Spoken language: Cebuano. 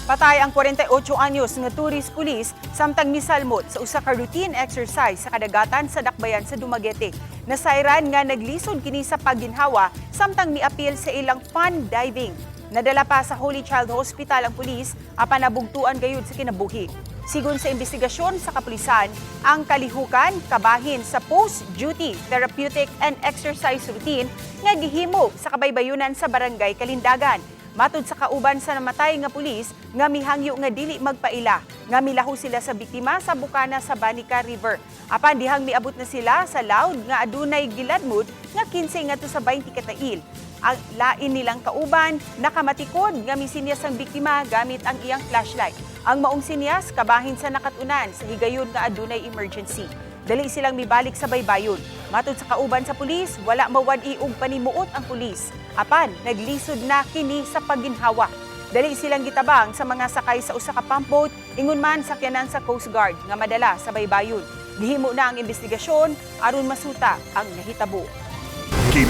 Patay ang 48 anyos nga tourist police samtang misalmot sa usa ka routine exercise sa kadagatan sa Dakbayan sa Dumaguete. Nasayran nga naglisod kini sa pagginhawa samtang miapil sa ilang fun diving. Nadala pa sa Holy Child Hospital ang pulis apan nabugtuan gayud sa kinabuhi. Sigon sa investigasyon sa kapulisan, ang kalihukan kabahin sa post-duty therapeutic and exercise routine nga gihimo sa kabaybayunan sa Barangay Kalindagan. Matud sa kauban sa namatay nga pulis nga mihangyo nga dili magpaila, nga milaho sila sa biktima sa bukana sa Banica River. Apan dihang miabot na sila sa lawd nga adunay giladmod nga 15 ngadto sa 20 katail. Ang lain nilang kauban nakamatikod nga misinyas ang biktima gamit ang iyang flashlight. Ang maong sinyas kabahin sa nakatunan sa higayon nga adunay emergency. Dali silang mibalik sa baybayon. Matud sa kauban sa pulis, wala mawad-i og panimuot ang pulis. Apan, naglisod na kini sa pagginhawa. Dali silang gitabang sa mga sakay sa usa ka pumpboat, ingon man sakyanan sa Coast Guard nga madala sa baybayon. Gihimo na ang investigasyon aron masuta ang nahitabo.